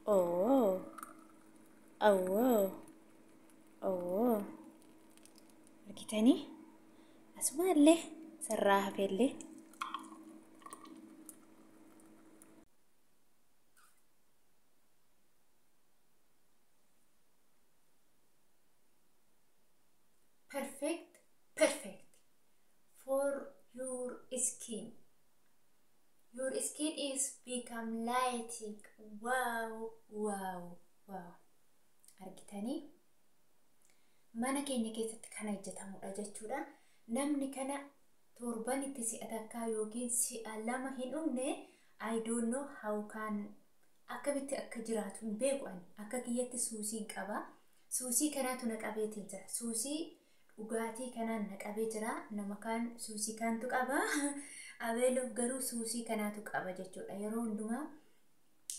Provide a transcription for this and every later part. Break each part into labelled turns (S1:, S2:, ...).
S1: Oh. Oh. Oh. Argitanii? Asumallee sirraa hafellee.
S2: Perfect, perfect for your skin. Your skin is become lighting. Wow, wow, wow. Argitanii? Mana keenya keessatti kana hojjetamudha jechuudha. Namni kana torbanitti si'a takkaa yookiin si'a lama hin dhugne, I don't know how can, akkamitti akka jiraatu hin beeku ani. Akka kiyyatti suusiin qaba. Suusii kanaatu na qabeetiin jira. Suusii dhugaatii kanaan na qabee jira. Nama kaan suusii kaantu qaba. Abeeloof garuu suusii kanaatu qaba jechuudha. Yeroo hundumaa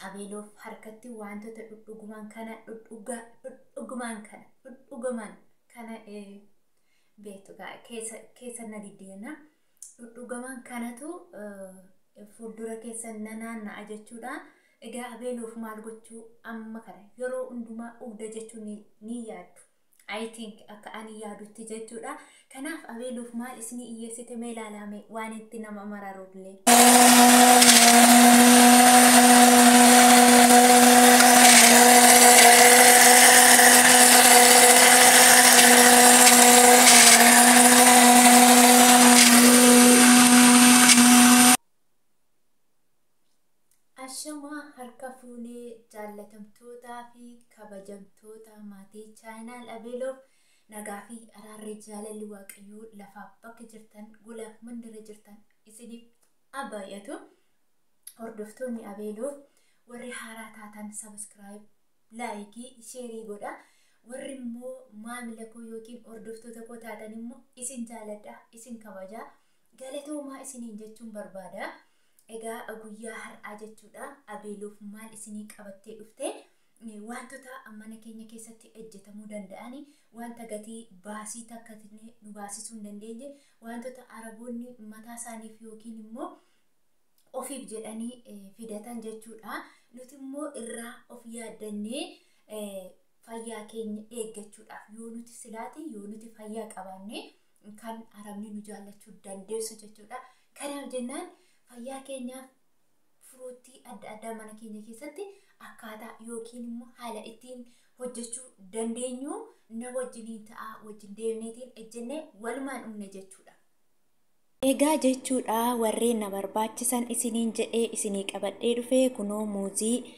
S2: Abeeloof harkatti wantoota dhudhugumaan kana dhudhugumaan kana dhudhugumaan kana beektu keessa na diddeena. Dhudhugamaan kanatu fuuldura keessa na naanna'a jechuudha. Egaa Abeeloof maal gochuu amma kana yeroo hundumaa dhugda jechuu ni yaaddu. I think akka ani yaadutti jechuudha. Kanaaf Abeeloof maal isinii iyyeessite mee ilaalame, waan itti nama mararullee. Ashamaa, harka fuunee jaallatamtootaa fi kabajamtoota maatii channel Abeeloof, nagaa fi araarri jaalalli Waaqayyoo lafaaf bakka jirtan gulaaf mandira jirtan isiniif baay'atu. Hordoftoonni Abeeloof warri haaraa taatan subscribe, like, share godha. Warri immoo maamila koo yookiin hordoftoota koo taatan immoo isin jaaladha, isin kabaja. Galatoomaa isiniin jechuun barbaada. Egaa guyyaa har'aa jechuudha, Abeeloof maal isinii qabattee dhufte? Wantoota mana keenya keessatti hojjetamuu danda'an, wanta gatii baasii takka nu baasisuu hin dandeenye, wantoota Araboonni mataa isaaniif yookiin immoo ofiif jedhanii fidatan jechuudha. Nuti immoo irraa of yaaddannee fayyaa keenya eeggachuudhaaf, yoo nuti silaati yoo nuti fayyaa qabaanne kan Arabni nu jaallachuu dandeessu jechuudha. Kanaaf jennaan fayyaa keenyaaf fruit adda addaa mana keenya keessatti akkaataa yookiin immoo haala ittiin hojjechuu dandeenyu na wajjiniin ta'aa, wajjin deemneetiin ejjennee walumaan dhumne jechuudha.
S1: Egaa jechuudha, warreen na barbaachisan isiniin jedhee isinii qabadhee dhufee kunoo muuzii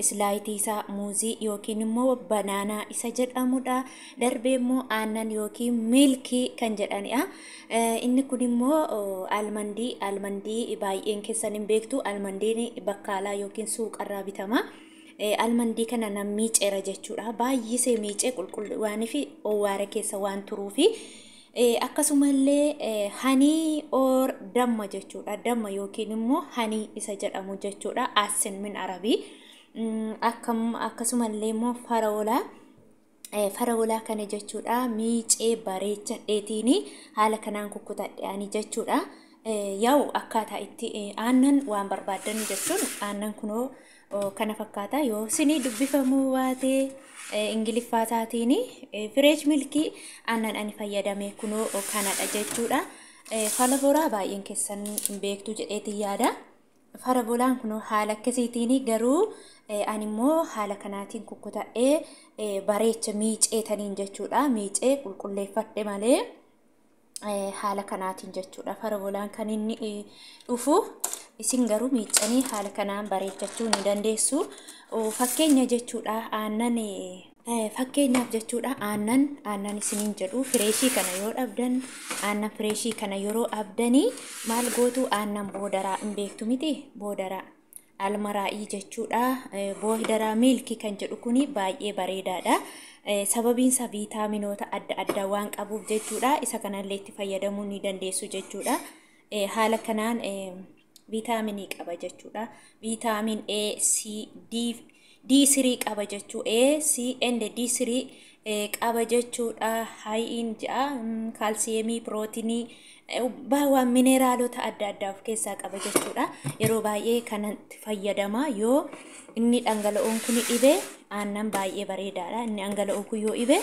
S1: slice isaa, muuzii yookiin immoo banana isa jedhamudha. Darbee immoo aannan yookiin milk kan jedhanidha. Inni kun immoo almond, almond baay'een keessan hin beektu. Almondiin bakkaalaa yookiin suuqarraa bitama. Almond kana nan miiceera jechuudha. Baay'isee miicee qulqulluu waanii fi owwaara keessa waan turuufi. Akkasumallee honey or damma jechuudha. Damma yookiin immoo honey isa jedhamu jechuudha. Aasin min arabii. Akkasumallee immoo faraolaa. Faraolaa kana jechuudha miicee bareechadheetiin haala kanaan kukkutadheani jechuudha. Yaa'u akkaataa itti aannan waan barbaaddan jechuun aannan kunoo kana fakkaata, yoo isinii dubbifamuu baate Ingiliffaa isaatiin fresh milk, aannan ani fayyadame kunoo kanadha jechuudha. Falaboraa baay'een keessan beektu jedheetiin yaada. Farabolaan kunoo haala akkasiitiin, garuu ani immoo haala kanaatiin kukkutadhee bareecha miiceetaniin jechuudha. Miicee qulqulleeffadhe malee haala kanaatiin jechuudha. Farabolaan kan inni dhufu isin garuu miicanii haala kanaan bareechachuu ni dandeessu. Fakkeenya jechuudha, aannan fakkeenyaaf jechuudha, aannan isiniin jedhu fresh kana yoo dhabdan, aannan fresh kana yeroo dhabdanii maal gootu? Aannan boodaraa hin beektu miti, boodaraa almaraa'ii jechuudha. Boodaraa milk kan jedhu kuni baay'ee bareedaadha. Sababiinsa viitaaminoota adda addaa waan qabuuf jechuudha. Isa kanallee itti fayyadamuu ni dandeessu jechuudha. Haala kanaan viitaaminii qaba jechuudha. Vitamin A, C, D, D3 qaba jechuu, A, C and D3 qaba jechuudha. High in ja'a kaalsiyeemii, pirootinii Waan mineraalota adda addaa of keessaa qaba jechuudha. Yeroo baay'ee kanatti fayyadama. Yoo inni dhangala'oon kun dhibe, aannan baay'ee bareedaadha. Inni dhangala'oo kun yoo dhibe,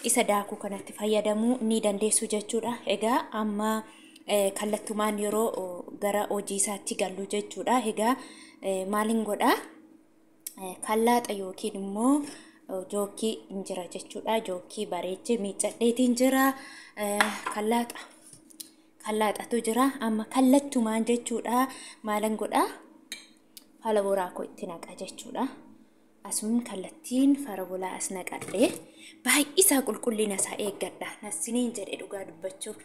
S1: isa daakuu kanatti fayyadamuu ni dandeessu jechuudha. Egaa amma kallattumaan yeroo gara hojii isaatti gallu jechuudha. Egaa maaliin godhaa? Kallaaxa yookiin immoo jookii hin jira jechuudha. Jookii bareechee miiccadheetiin jira. Kallaaxa. Kallaaxatu jira. Amma kallattumaan jechuudha. Maalan godhaa? Falaboraa koo itti naqa jechuudha. Asuun kallattiin farabolaa as naqadhee baay'isaa qulqullina isaa eeggadha. Nasiniin jedhe dhugaa dubbachuuf.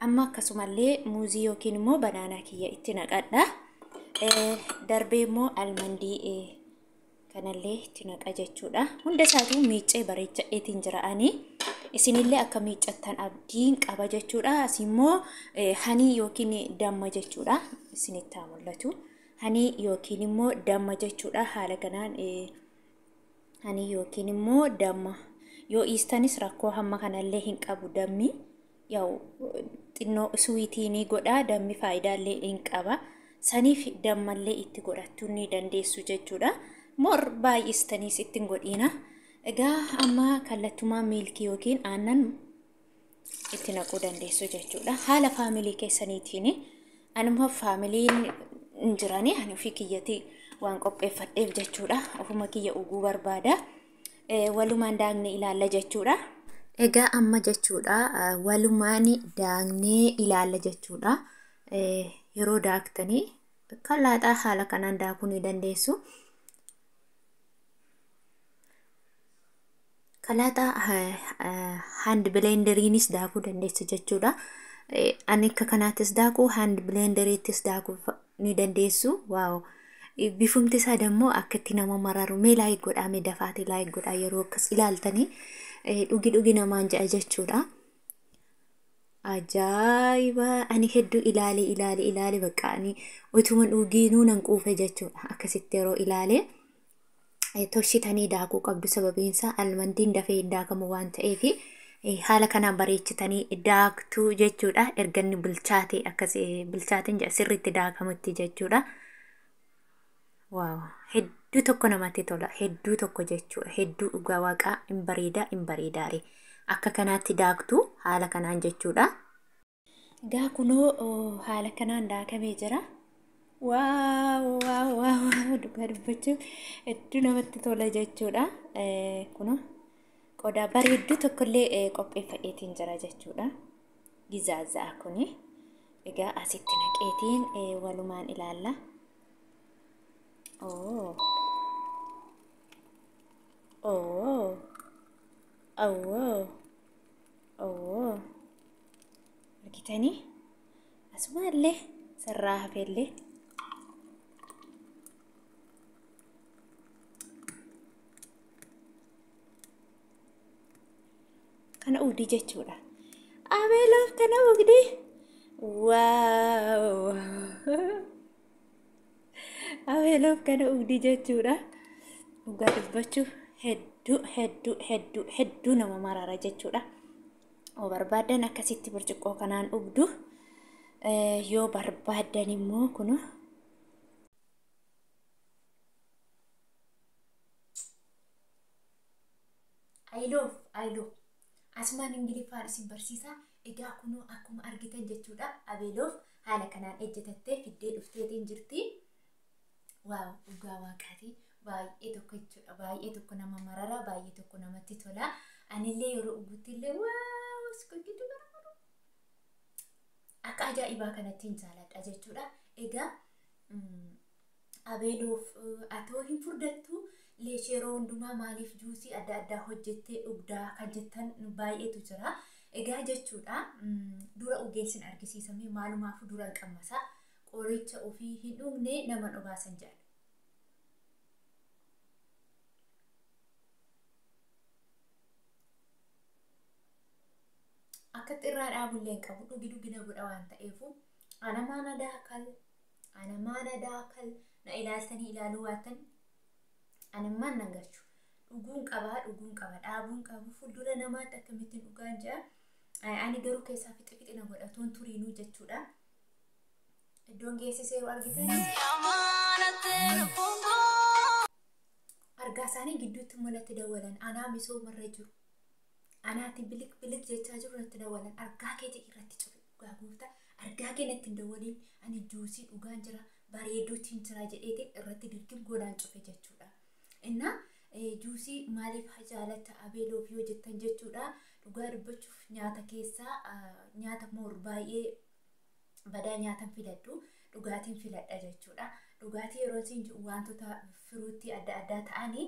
S1: Amma akkasumallee muuzii yookiin immoo banaanaa kiyya itti naqadha. Darbee immoo almandii kanallee itti naqa jechuudha. Hunda isaatu miiccee bareechadheetiin jira ani. Isinillee akka miiccattan abdiin qaba jechuudha. As immoo honey yookiin damma jechuudha. Isinitti haa mul'atu. Honey yookiin immoo damma jechuudha. Haala kanaan honey yookiin immoo damma. Yoo dhiistanis rakkoo hamma kanallee hin qabu dammi. Yaa'u, xinnoo sweetii ni godha, dammi faayidaallee hin qaba. Saniif dammallee itti godhachuu ni dandeessu jechuudha. More baay'istaniis ittiin godhiina. Egaa amma kallattumaa milkii yookiin aannan itti naquu dandeessu jechuudha. Haala family keessaniitiin. Anuma familyn hin jirani, ani ofii kiyyatti waan qopheeffadheef jechuudha. Ofuma kiyya dhuguu barbaada. Walumaan daaknee ilaalla jechuudha. Egaa amma jechuudha, walumaan daaknee ilaalla jechuudha. Yeroo daaktanii kalaaxaa haala kanaan daakuu ni dandeessu. Kalaaxaa hand blenderiinis daakuu dandeessu jechuudha. Ani akka kanaattis daakuu, hand blenderiittis daakuu ni dandeessu. Wow! Bifumti isaa dammoo akka itti nama mararu, mee like godhaa, mee dafaatee like godhaa. Yeroo akkas ilaaltanii dhugi dhugi namaan jedha jechuudha. Ajaa'iba! Ani hedduu ilaale, ilaale, ilaale, bakka ani utuma dhugiinuu nan quufe jechuudha. Akkasitti yeroo ilaale toshitanii daakuu qabdu, sababiin isaa almondiin dafee hin daakamu waan ta'eef haala kanaan bareechitanii daaktuu jechuudha. Erga inni bilchaate, akkas bilchaateen jedha, sirriitti daakamutti jechuudha. Wow! Hedduu tokko namatti tola. Hedduu tokko jechuudha. Hedduu dhugaa waaqaa hin bareedaa, hin bareedaare. Akka kanaatti daaktuu haala kanaan jechuudha. Egaa kunoo haala kanaan daakamee jira. Wow, wow, wow! Dhugaa dubbachuuf hedduu namatti tola jechuudha. Kunoo qodaa bareedduu tokkollee qopheeffadheetiin jira jechuudha. Gizaazaa kuni. Egaa asitti naqeetiin walumaan ilaalla. Oh. Oh. Oh. Oh. Argitanii? Asumallee sirraa hafeellee. Kana ugdii jechuudha. Abeeloof kana ugdii. Wow! Abeeloof kana ugdii jechuudha. Dhugaa dubbachuuf hedduu hedduu hedduu hedduu nama marara jechuudha. Yoo barbaaddan akkasitti burcuqqoo kanaan dhugdu. Yoo barbaaddan immoo kun
S2: I love, I love. Asumaan Ingiliffaan isin barsiisa. Egaa kunoo akkuma argitan jechuudha. Abeeloof haala kanaan ejjetattee fiddee dhufteetiin jirti. Wow, dhugaa waaqaati. Baay'ee tokko jechuudha. Baay'ee tokko nama marara. Baay'ee tokko namatti tola. Anillee yeroo dhugutti illee, wow, akka ajaa'ibaa kanatti hin jaaladha jechuudha. Egaa Abeeloof atoo hin furdattu leesh, yeroo hundumaa maaliif juusii adda addaa hojjettee dhugdaa kan jettan baay'eetu jira. Egaa jechuudha, dura ogeessin argisiisamee maalumaaf dura hin qammasa, qoricha ofii hin dhugne nama dhobaasan jedhan. Akka xirraa dhaabullee hin qabu, dhugi dhugi na godha waan ta'eefu ana maana daakal, ana maana daakal na ilaaltanii ilaaluu waatan anammaan nan galchu. Dhuguun qabaa, dhuguun qaba, dhaabuun qabu, fuuldura namaatti akkamittiin dhugaan jedha. Ani garuu keessaa fixi fixina godhatuun turiinuu jechuudha. Iddoon geessisee yeroo argitan argaa isaanii gidduutti immoo natti dawwalan. Anaa misoomarra jiru. Anaati bilik bilik jechaa jiru natti dawwalan. Argaa kee irratti cufe dhugaa gooftaa. Argaa kee natti hin dawwaliin, ani juusii dhugaan jira, bareeduutiin jira jedheetiin irratti dirqim godhaan cufe jechuudha. Innaa juusii maaliif jaalatta Abeeloof yoo jettan jechuudha. Dhugaa dubbachuuf nyaata keessaa nyaata moor baay'ee badaa nyaatan filadhu, dhugaatiin filadha jechuudha. Dhugaatii yeroo isin jedhu wantoota firuutti adda addaa ta'anii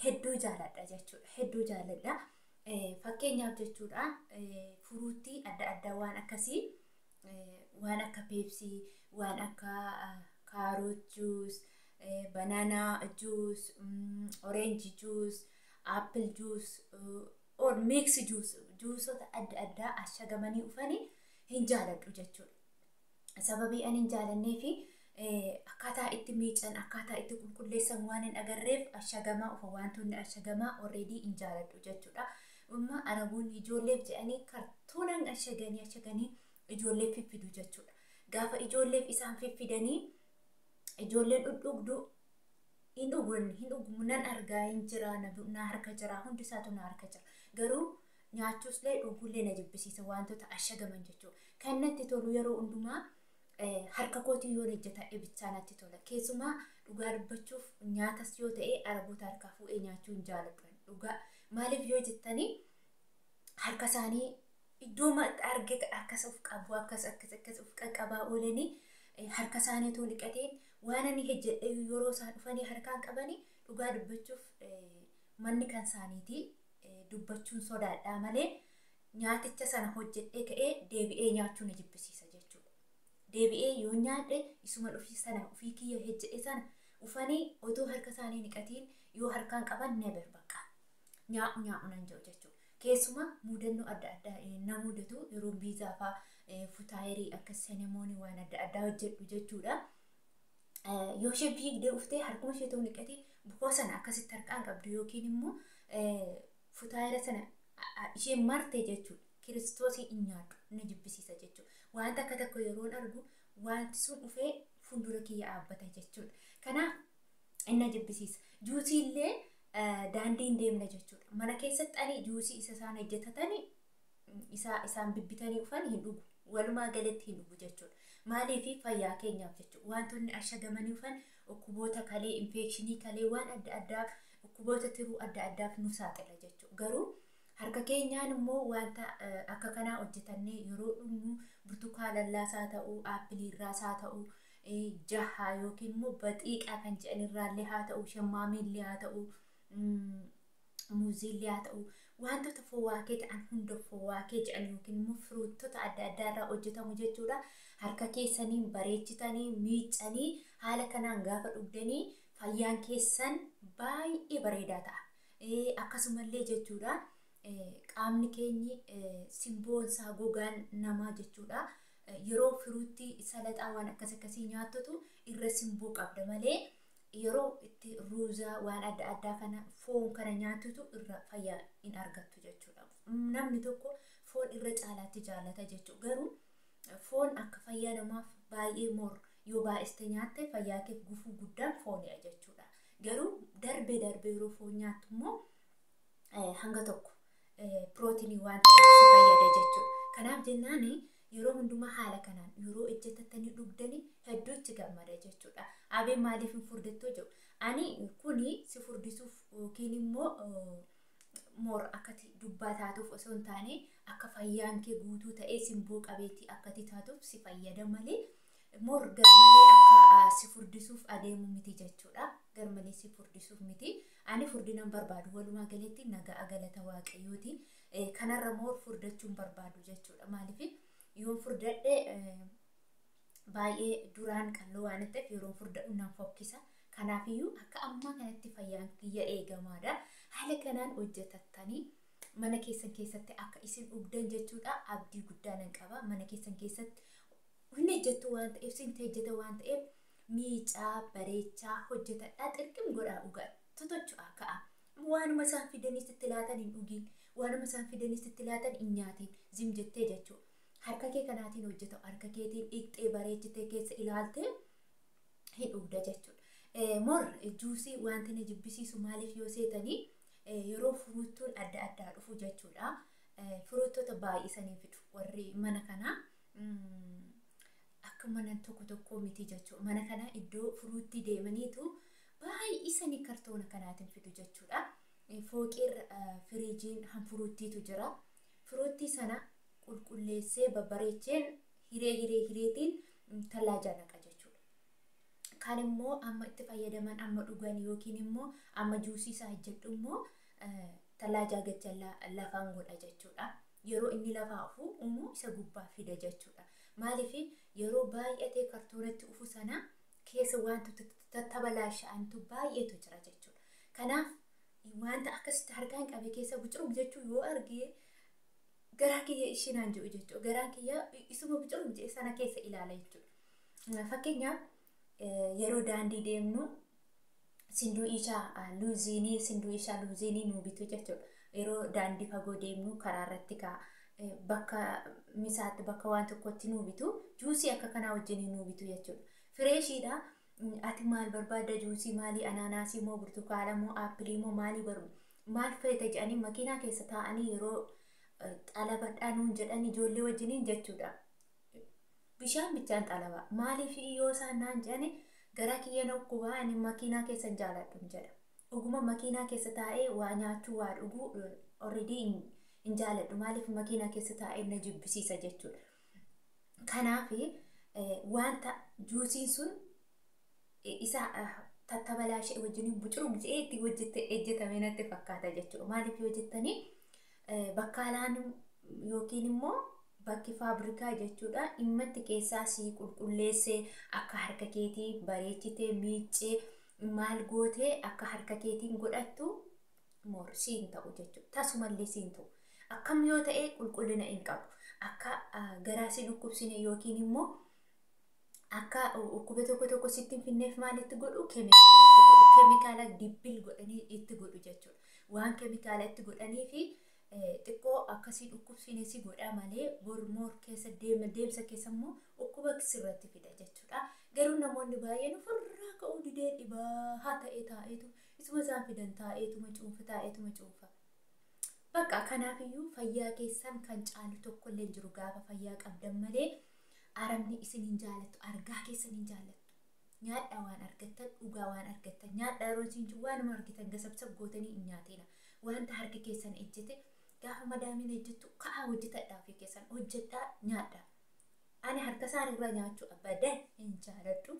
S2: hedduu jaaladha jechuudha. Hedduu jaaladha. Fakkeenyaaf jechuudha, furuutti adda addaa waan akkasii, waan akka peepsii, waan akka kaaroot juus, banaanaa juus, orange juus, apple juus or mix juus, juusota adda addaa ashagamanii dhufanii hin jaaladhu jechuudha. Sababii ani hin jaalannee fi akkaataa itti miican, akkaataa itti qulqulleessan waan hin agarreef ashagamaa ufa, wantoonni ashagamaa already hin jaaladhu jechuudha. Amma Araboonni ijoolleef jedhanii kartoonaan ashaganii ashaganii ijoolleef fiffidu jechuudha. Gaafa ijoolleef isaan fiffidanii ijoolleen dhudhugdu, hin dhugun, hin dhugu, nan argaa hin jira, na harka jira, hundi isaatu na harka jira. Garuu nyaachuusllee dhuguullee na jibbisiisa wantoota ashagaman jechuudha. Kan natti tolu yeroo hundumaa harka kootiin yoo hojjetadhe bichaa natti tola. Keessumaa dhugaa dubbachuuf nyaatas yoo ta'e Araboota harkaa fuudhee nyaachuu hin jaaladhu. Dhugaa maaliif yoo jettanii, harka isaanii iddoo arge akkas of qabu, akkas akkas akkas of qaqqabaa oolanii, harka isaanii otoo dhiqateen waan ani hojjedhe yeroo isaan dhufanii harkaan qabanii, dhugaa dubbachuuf manni kan isaaniiti dubbachuun sodaadhaa malee nyaaticha sana hojjedhee ka'ee deebi'ee nyaachuu na jibbisiisa jechuudha. Deebi'ee yoo nyaadhe isuma dhufii sana ofii kiyya hojjedhe sana ufanii otoo harka isaanii dhiqatiin yoo harkaan qaban never bakka nyaa'u nyaa'u nan jedhu jechuudha. Keessumaa mudannoo adda addaa na mudatu yeroo biizaa fa'aa, futaayirii akka senemoonii waan adda addaa hojjedhu jechuudha. Yoo isheen fiigdee dhuftee harkuma ishee ta'uu dhiqatee bukoo sana akkasitti harkaan qabdu yookiin immoo futaayira sana isheen marte jechuudha. Kiristoosii hin nyaadhu, na jibbisiisa jechuudha. Wanta akka tokko yeroon argu wanti sun dhufee fuuldura kiyya dhaabbata jechuudha. Kanaaf inni jibbisiisa. Juusii illee daandii hin deemne jechuudha. Mana keessatti ani juusii isa isaan hojjetatanii, isa isaan bibbitanii dhufan hin dhugu. Walumaa galatti hin dhugu jechuudha. Maaliif? Fayyaa keenyaaf jechuudha. Wantoonni ashagamanii dhufan dhukkuboota kalee, infekshinii kalee, waan adda addaa, dhukkuboota tiruu adda addaaf nu saaxila jechuudha. Garuu harka keenyaan immoo wanta akka kanaa hojjetannee yeroo dhugnu, burtukaana lallaasaa ta'uu, aappilii irraas haa ta'uu, jaha yookiin immoo baxiiqaa kan jedhan irraallee haa ta'uu, shammaamiillee haa ta'uu, muuziillee haa ta'uu, wantoota fowwaakee ta'an hunda, fowwaakee jedhan yookiin immoo firuutota adda addaa irraa hojjetamu jechuudha. Harka keessaniin bareechitanii miicanii haala kanaan gaafa dhugdanii fayyaan keessan baay'ee bareedaa ta'a. Akkasumallee jechuudha, qaamni keenyi simboonsaa gogaan namaa jechuudha. Yeroo firuutti salaxaa waan akkas akkasii nyaattotu irra simboo qabda malee yeroo itti ruuzaa waan adda addaa kana, foon kana nyaattutu irra fayyaa hin argattu jechuudha. Namni tokko foon irra caalaatti jaallata jechuudha. Garuu foon akka fayyaa namaaf baay'ee moor yoo baay'iste nyaatte fayyaa keef gufuu guddaan foonidha jechuudha. Garuu darbee darbee yeroo foon nyaattu immoo hanga tokko pirootinii waan ta'eef si fayyada jechuudha. Kanaaf jennaan yeroo hundumaa haala kanaan yeroo ejjetattanii dhugdanii hedduu itti gammada jechuudha. Abee maaliif hin furdattoo jedhu. Ani kuni si furdisuuf yookiin immoo moor akkati dubbaa taatuuf osoo hin taane, akka fayyaan kee guutuu ta'ee simboo qabeettii akkati taatuuf si fayyada malee moor garmalee akka si furdisuuf adeemu miti jechuudha. Garmalee si furdisuuf miti. Ani furdinan barbaadu, walumaa galatti nagaa galata Waaqayyooti. Kanarra moor furdachuun barbaadu jechuudha. Maaliif, yoon furdadhe baay'ee duraan qalloo waan ta'eef yeroo furdadhu nan fokkisa. Kanaafiyyuu akka ammaa kanatti fayyaan kiyya eegamaadha. Haala kanaan hojjetattanii mana keessan keessatti akka isin dhugdan jechuudha. Abdii guddaa nan qaba. Mana keessan keessatti hin hojjettu waan ta'eef, sin hojjeta waan ta'eef, miicaa bareechaa hojjetadhaa, xirqim godhaa dhugaa totocho'aa ka'a. Waanuma isaan fidanii sitti laatan hin dhugiin, waanuma isaan fidanii sitti laatan hin nyaatiin, zim jettee jechuudha. Harka kee kanaatiin hojjeta, harka keetiin dhiqxee bareechitee keessa ilaaltee hin dhugda jechuudha. Mor juusii wanti na jibbisiisu maaliif yoo seetanii, yeroo furuuttuun adda addaa dhufu jechuudha. Furuuttota baay'isanii fidu warri mana kanaa. Akka mana tokko tokko miti jechuudha. Mana kana iddoo furuutti deemaniitu baay'isanii kartoona kanaatiin fidu jechuudha. Fooqirra firiijiin hanfuruuttiitu jira. Furuuttii sana qulqulleessee babbareecheen hiree hiree hireetiin tallaajaa naqa jechuudha. Kan immoo amma itti fayyadaman, amma dhugan yookiin immoo amma juusii isaa hojjedhu immoo tallaajaa gajjallaa lafaan godha jechuudha. Yeroo inni lafaa ufu immoo isa gubbaa fida jechuudha. Maaliif yeroo baay'atee kartoonatti ufu sana keessa wantoota tattabalaasha'antu baay'eetu jira jechuudha. Kanaaf wanta akkasitti harkaan qabe keessa bucuruuf jechuu yoo argee garaa kiyya ishinaan jedhu jechuudha. Garaan kiyya isuma bucuruuf jedhe sana keessa ilaala jechuudha. Fakkeenyaaf yeroo daandii deemnu sinduu ishaa luuziinii, sinduu ishaa luuziinii nuu bitu jechuudha. Yeroo daandii fagoo deemnu karaa irratti bakka misaatti, bakka waan tokkotti nuu bitu, juusii akka kanaa wajjin nuu bitu jechuudha. Fireeshiidha. Ati maal barbaadda, juusii maalii, anaanaasii moo burtukaana moo aappilii moo maalii maal feeta jedhanii makiinaa keessa taa'anii yeroo xalabadhaa nuun jedhan ijoollee wajjiniin jechuudha. Bishaan bichaan xalaba. Maaliif yoo isaan naan jedhani, gara kiyya na dhukkubaa, ani makiinaa keessa hin jaaladhu jedha. Dhuguma makiinaa keessa taa'ee waa nyaachuu, waa dhuguu already hin jaaladhu. Maaliif makiinaa keessa taa'ee na jibbisiisa jechuudha. Kanaaf wanta juusiin sun isa tattabalaashee wajjiniin bucuruuf jedhee itti hojjette ejjetame natti fakkaata jechuudha. Maaliif yoo jettanii, bakkaalaan yookiin immoo bakki faabrikaa jechuudha dhimmatti keessaa sii qulqulleessee akka harka keetii bareechitee miiccee maal gootee akka harka keetiin godhattu moor siin ta'u jechuudha. Tasumallee siin ta'u. Akkam yoo ta'e qulqullina hin qabu. Akka garaa si dhukkubsine yookiin immoo akka dhukkuba tokko tokko sitti hin finneef maalitti godhu? Keemikaala itti godhu. Keemikaala dibbil godhanii itti godhu jechuudha. Waan keemikaala itti godhanii fi xiqqoo akkasii dhukkubsine si godha malee bormoor keessa deema deemsa keessa immoo dhukkuba sirratti fida jechuudha. Garuu namoonni baay'een ofirraa ka'uu didee dhibaa haa ta'e taa'eetu isuma isaan fidan taa'eetuma cuunfa, taa'eetuma cuunfa. Bakka kanaafiyyuu fayyaa keessan kan caalu tokkollee hin jiru gaafa fayyaa qabdan malee aramni isin hin jaalattu, argaa keessan hin jaalattu. Nyaadhaa waan argattan, dhugaa waan argattan nyaadhaa. Yeroo isin waanuma argitan gasabsab gootanii hin nyaatina. Wanta harka keessan ejjete, gaafa madaamiin ejjettu ka'aa hojjetadhaa, ofii keessan hojjedhaa nyaadhaa. Ani harka isaan irraa nyaachuu abadan hin jaaladhu.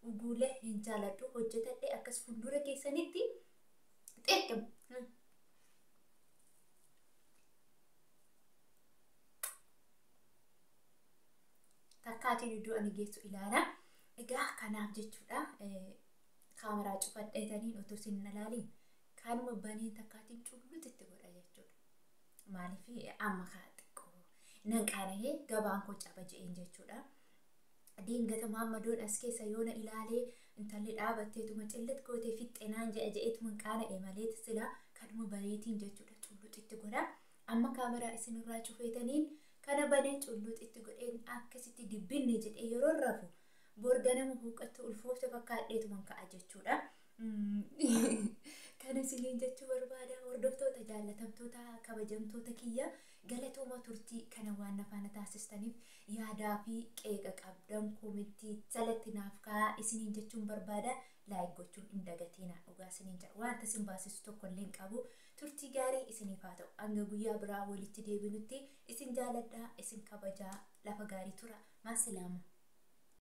S2: Dhuguulee hin jaaladhu, hojjetadhee akkas fuuldura keessanitti xiqqim. Takkaatiin iddoo ani geessu ilaala. Egaa kanaaf jechuudha kaameraa cufadheetaniin otoo isin hin ilaaliin kanuma baneen takkaatiin culluutti itti godha jechuudha. Maaliif amma kaa xiqqoo nan qaana'ee gabaan koo caba je'een jechuudha. Diingata maammadoon as keessa yoona ilaalee intalli dhaabatteetuma cillit gootee fixxeenaan jedha je'eetuma qaana'e malee sila kanuma baneetiin jechuudha culluutti godha. Amma kaameraa isinirraa cufeetaniin kana baneen culluutti godheen akkasitti dibbinni jedhee yeroo rafu borga nama huuqattu ulfoofte fakkaadheetuma ka'a jechuudha. Kana isiniin jechuu barbaada, hordoftoota jaallatamtoota kabajamtoota kiyya, galatooma turtii kana waan na faana taasistaniif. Yaadaa fi qeeqa qabdan koomentii jalatti naaf kaa'aa isiniin jechuun barbaada. Like gochuun hin dagatiina, dhugaa isiniin jedha, wanta isin baasisu tokko illee hin qabu. Turtii gaarii isiniif haa ta'u. Hanga guyyaa biraa walitti deebinutti isin jaaladhaa, isin kabajaa, lafa gaarii tura. Maasilaama.